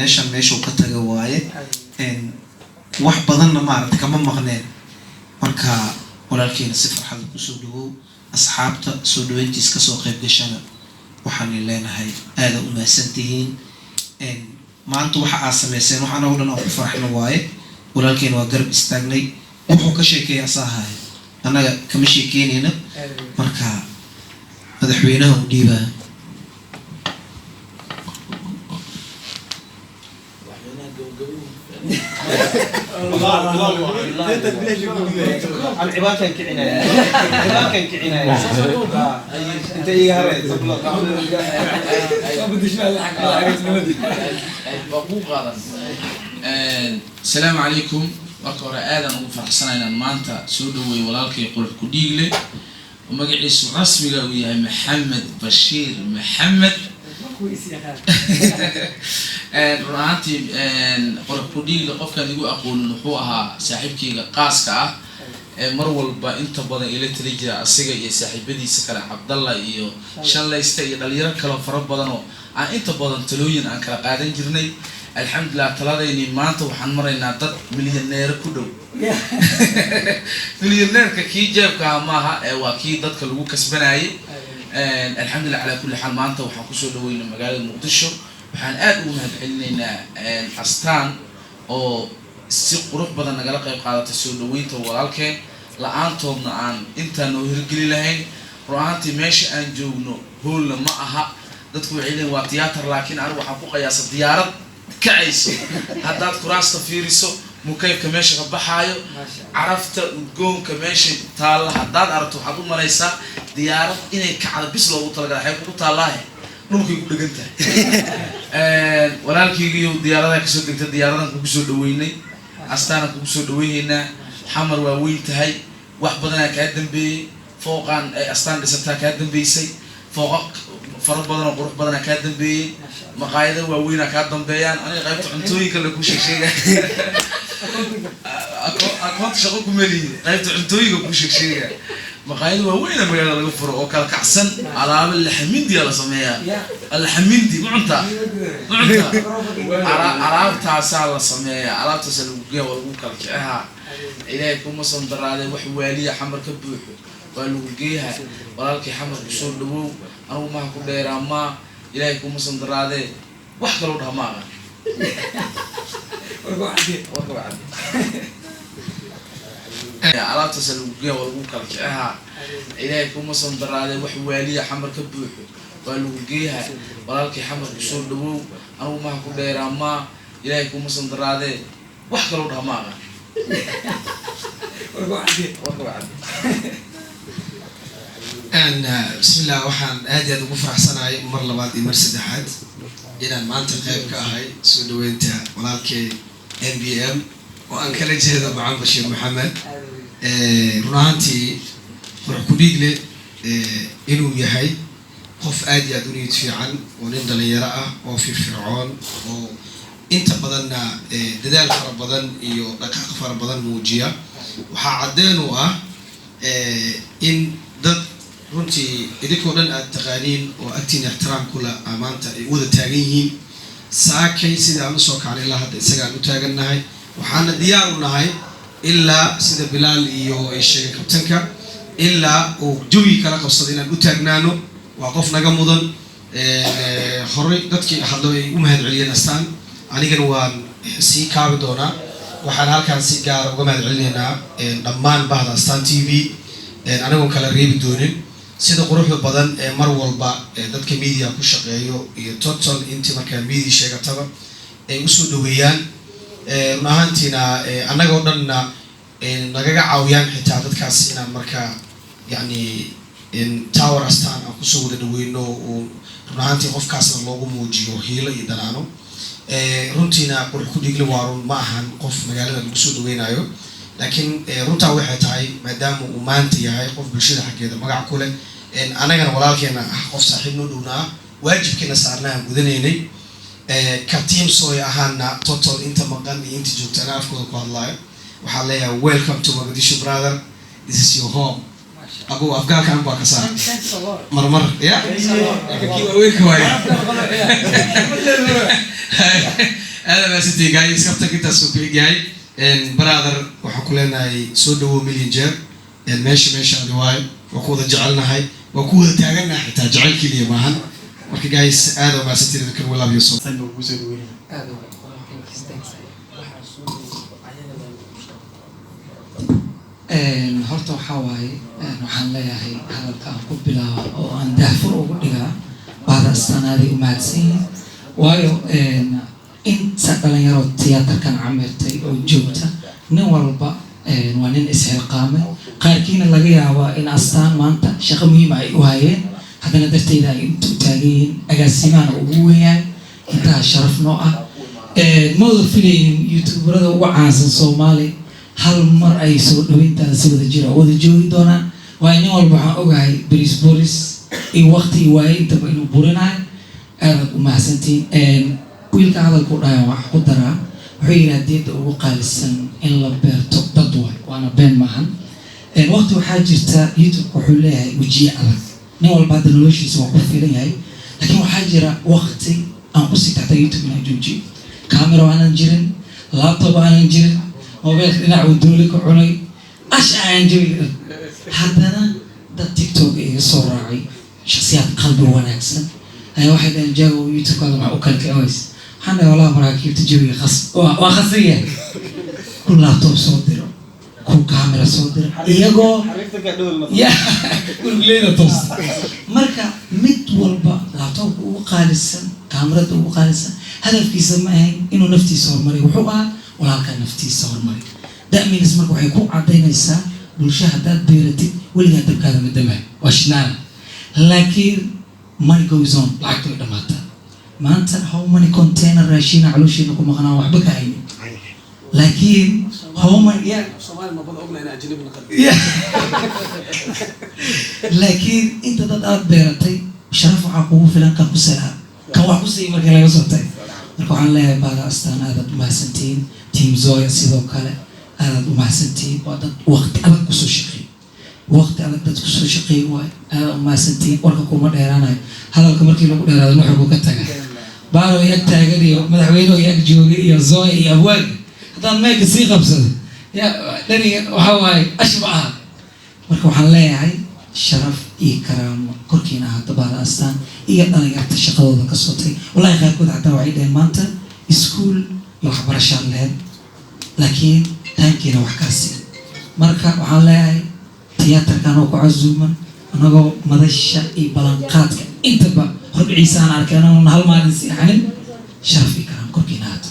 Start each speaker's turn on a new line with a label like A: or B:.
A: Meeshan meeshuu ka taga waaye, wax badanna maaragta kama maqneen. Marka walaalkeena si farxada kusoo dhawow. Asxaabta soo dhaweyntiis kasoo qayb gashana waxaan leenahay aada u mahadsantihiin. Maanta waxa aad sameyseen wax anagoo dhan aan ku faraxno waaye. Walaalkeena waa garab istaagnay, wuxuu ka sheekeeya asaa haya, annaga kama sheekeynayna. Marka madaxweynaha u dhiibaa.
B: Cibaankan kicinaya, cibaankan kicinaya inta iga haray.
C: Waa kuu qaadan. Asalaamu calaykum. Marka hore aadaan ugu faraxsanahay inaan maanta soo dhaweeyo walaalkay Qurux ku Dhiigle, oo magaciisu rasmiga uu yahay Maxamed Bashiir Maxamed. Run ahaantii, Qurux ku Dhiigle qofkaan igu aqoonin, wuxuu ahaa saaxiibkayga qaaska ah ee mar walba inta badan ila tali jira, asiga iyo saaxiibadiisa kale, Cabdalla iyo Shallaysta iyo dhalinyaro kale fara badan oo aan inta badan talooyin aan kala qaadan jirnay. Alxamdulilah, taladayni maanta waxaan maraynaa dad milyaneero ku dhow. Milyaneerka kii jeebka ah maaha ee waa kii dadka lagu kasbanayay. Alxamdulilah calaa kulli xaal. Maanta waxaan kusoo dhaweynay magaalada Muqdisho. Waxaan aad ugu mahadcelinaynaa Astaan oo si qurux badan nagala qayb qaadatay soo dhaweynta walaalkeen. La-aantoodna aan intaan noo hirgeli lahayn. Run ahaantii, meesha aan joogno hoolna ma aha. Dadku waxay leeyihin waa tiyaatar, laakiin anigu waxaan ku qiyaasa diyaarad kacayso. Haddaad kuraasta fiiriso, mukayfka meesha ka baxaayo, carafta udgoonka meesha taalla haddaad aragto, waxaad u malaysaa diyaarad inay kacdo bis loogu talagalay. Waxay kugu taallaahe dhulkay ku dhegan tahay. Walaalkaygiiyo diyaaradaha kasoo degta, diyaaradan kugu soo dhaweynay, Astaanaan kugu soo dhaweynaynaa. Xamar waa weyn tahay, wax badanaa kaa dambeeyey. Fooqaan ay Astaan dhisataa kaa dambeysay, fooqa fara badan oo qurux badanaa kaa dambeeyey, maqaayado waaweynaa kaa dambeeyaan. Aniga qaybta cuntooyinka la ku sheeg sheega, akoonta shaqo kuma lihi, qaybta cuntooyinka ku sheeg sheega. Maqaayado waaweyna magaalada laga furo oo kala kacsan, alaabo laxamindiyaa la sameeyaa. Alxamindi ma cuntaa? Ma cuntaa? Alaabtaasaa la sameeyaa, alaabtaasaa lagu geeya, waa lagu kala kicahaa. Ilaahay kuma sandaraadee, wax waaliya Xamar ka buuxo waa lagu geeyaha. Walaalkii, Xamar kusoo dhawow. Anugu maha ku dheeraa maa, Ilaahay kuma sandaraadee, wax kaloo dhaha ma aqaan. Warka waa cadde. Alaabtaasaa lagu geeya, waa lagu kala kicahaa. Ilaahay kuma sandaraadee, wax waaliya Xamar ka buuxo waa lagu geeyaha. Walaalkii, Xamar kusoo dhawow. Anugu maha ku dheeraa maa, Ilaahay kuma sandaraadee, wax kaloo dhaha ma aqaan. Warka waa cadde.
D: Bismillah. Waxaan aad iyo aad ugu faraxsanahay mar labaad iyo mar saddexaad inaan maanta qayb ka ahay soo dhaweynta walaalkay MBM, oo aan kala jeedo Macaan Bashiir Maxamed. Run ahaantii, Qurux Kudhiigle inuu yahay qof aad iyo aad u niyad fiican oo nin dhalinyaro ah oo firfircoon oo inta badanna dadaal fara badan iyo dhaqaaq fara badan muujiya, waxaa caddeen u ah in dad runtii idinkoo dhan aad taqaaniin oo agtiina ixtiraam kula maanta ay u wada taagan yihiin. Saakay sida aan usoo kacnay ilaa hadda isagaan u taagannahay, waxaana diyaar u nahay ilaa sida Bilaal iyo ay sheegay kabtanka, ilaa uu jawi kala qabsado inaan u taagnaano. Waa qof naga mudan. Horey dadkii hadlo ay u mahad celiyeen Astaan, anigana waan sii kaabi doonaa. Waxaan halkaan si gaara uga mahad celinaynaa dhammaan bahda Astaan TV, anigoon kala reebi doonin, sida quruxda badan ee mar walba dadka media ku shaqeeyo iyo total intii markaa media sheegataba ay usoo dhaweeyaan. Run ahaantiina annagoo dhanna nagaga caawiyaan xitaa dadkaas inaan markaa yacni tower Astaan aan kusoo wada dhaweyno, uu run ahaantii qofkaasna loogu muujiyo hiilo iyo danaano. Runtiina Qurux ku Dhiigle waa run, ma ahan qof magaalada lagu soo dhaweynayo, laakiin runtaa waxay tahay maadaama uu maanta yahay qof bulshada xaggeeda magac ku leh, anagana walaalkeena ah, qof saaxiib noo dhowna ah, waajibkiina saarna aan gudanaynay. Ka team soy ahaana, total inta maqan iyo inta joogta ana afkooda ku hadlaayo, waxaan leeyahay welcome to Mogadishu, brother. This is your home. Abu afgaalkan baa ka saar marmar ya kii waaweynka waaye. Aada maasantii, guys. Kaftanka intaasuu ku egyahay. Brother, waxaan ku leenahay soo dhawow million jeer. Meesha meeshaadi waayo, waa ku wada jecelnahay, waa ku wada taagannahay, xitaa jecel keliya maahan. Marka guys, aada mahadsantiin idinkan. We love you so.
B: San ugu soo dhaweynaya.
E: Aad u thanks, thanks. Horta waxaa waaye, waxaan leeyahay hadalka aan ku bilaaba oo aan daahfur ugu dhigaa, bahda Astaan aaday u mahadsan yihiin, waayo inta dhalinyaro tiyaatarkan camirtay oo joogta, nin walba waa nin isxilqaamay. Qaarkiina laga yaabaa in Astaan maanta shaqo muhiima ay u hayeen, haddana darteyda ay inta u taagan yihiin. Agaasimahana ugu weynyahay, intaha sharaf noo ah. Ma wada filaynin youtuberada ugu caansan Soomaali hal mar ay soo dhaweyntaada si wada jira wada joogi doonaan, waayo nin walba waxaan ogahay beris boris iyo waqti iyo waaye intaba inuu burinayo. Aadaad u mahadsantihiin. Wiilka hadalku dhahay wax ku daraa, wuxuu yidhi hadiyadda ugu qaalisan in la beerto dad waay, waana been maahan. Waqti waxaa jirta YouTube wuxuu leeyahay wejiye adag, nin walba hadda noloshiisa waa ku filan yahay, laakiin waxaa jira waqti aan ku sii taxta YouTube inaan joojiyo, camera aanan jirin, laptop aanan jirin, mobilka dhinac uu dooli ka cunay, ash aan jirin, haddana dad TikTok iga soo raacay, shaksiyaad qalbi wanaagsan ayaa waxay dhaheen, "Jago, YouTube-kaada maxaa u kala kici waysa?" Waxaan dhahay, "Wallahi maraakiibta jawiga khas waa khasan yahay." Ku laptop soo diro, ku camera soo diro, iyagoo ya gurguleyda toos. Marka mid walba laptopka ugu qaalisan, kaamirada ugu qaalisan, hadafkiisa ma ahayn inuu naftiisa horumariyo, wuxuu ahaa walaalkaa naftiisa horumariyo. Da'minas marka waxay ku cadaynaysaa bulsho haddaad beeratid, weligaa dabkaada ma damayo, waa shinaana. Laakiin money goes on, lacagta way dhamaataa. Maanta how many container raashiina calooshiina ku maqnaa, waxba ka haynin, laakiin how many, yeah.
B: Soomaali ma bada ogna in ajnabi naqan.
E: Yeah. Laakiin inta dad aad beeratay, sharaf waxaa kugu filan kan ku salaa, kan wax ku siiy markii laga soo tagay. Marka waxaan leeyahay baada Astaan, aadaad umahadsantihiin. Team Zoya sidoo kale aadaad umahadsantihiin. Waa dad waqti adag kusoo shaqeey, waqti adag dad kusoo shaqeey waay. Aadaad umahadsantihiin. Warka kuma dheeraanayo, hadalka markii lagu dheeraado nuxurku ka taga. Baaro ag taagan iyo madaxweyne ag joogay iyo Zoya iyo abwaanka, haddaan meelka sii qabsado ya dhaniga waxaa waaye ash ma aha. Marka waxaan leeyahay sharaf iyo karaamo korkiina ahaato, bahda Astaan iyo dhalinyarta shaqadooda ka sotay. Wallahi qaarkood xataa waxay dhaheen maanta iskuul iyo waxbarashaan lahayd, laakiin taankiina wax kaa siin. Marka waxaan leeyahay tiyaatarkan oo ku casuuman, anagoo madasha iyo ballanqaadka intaba hordhiciisa aan arkay, anagoon hal maalin seexanin, sharaf iyo karaamo korkiina ahaato.